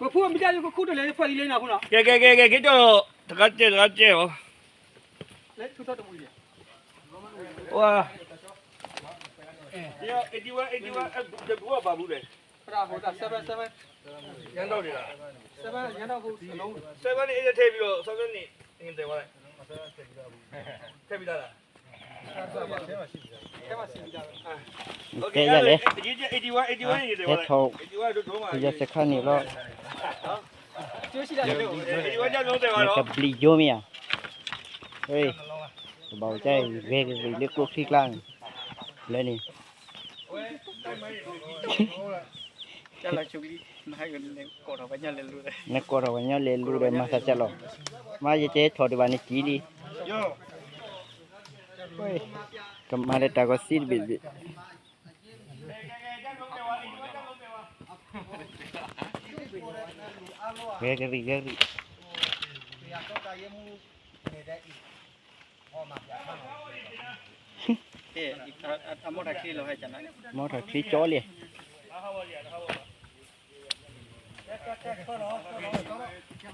ပဖုမ့ၢ်တၢ်ယကခူၣ်တလဲၤဖီၣ်အံၤလဲၤနၤဖိနီၤ. ကဲ ကဲ ကဲ ကဲ ကဲ ကၠီ တဂၤကဲ တဂၤကဲ အီၤ လဲၤထူထီၣ်တဝံၤ ဝါ eighty one, eighty one, တဘုဘၣ်ဘူးလဲၣ်. ပရၢဟိတၢ် seven, seven, ရန်တော့နေတာ seven, ရန်တော့ဟိ seven နဲ့ eight ထဲပြီးတော့ seven နဲ့ ငင်တဲဝါလိုက် ထဲပြီးသားလား ထဲမှာရှိပြီသားပဲ ကဲ ရလဲၣ် eighty one, eighty one န့ၣ်တဲဝါလိုက် ဟဲထီၣ် eighty one ဒိၣ်ဒိၣ်မး ယစခါန့ၣ်လီၤ eighty one ကျလုံးတဲဝါ န တော့ ကဘျံးယိမ့ၢ်ဧါ ဟဲ ကဘၣ်ကၠါ ဂဲၤကဂံၤလၢကျိချံကျါန့ၣ် လၢန့ၣ် ကလီၤဆိကလံ နကိးထီၣ်ပှၤညီလဲၤလူၤဒီး နကိးထီၣ်ပှၤညီလဲၤလူၤဒီး မၤသးကလီၤ မ့ၢ်ယတဲထီၣ်ဒံးဘၣ်န့ၣ်ကံလံ ကမၤလၢတၢ်ကီစံတဘ့ၣ်ဘ့ၣ် ဂဲၤကရံၣ်ဂဲၤကရံၣ် မီထီၣ်ချံကၠီလံ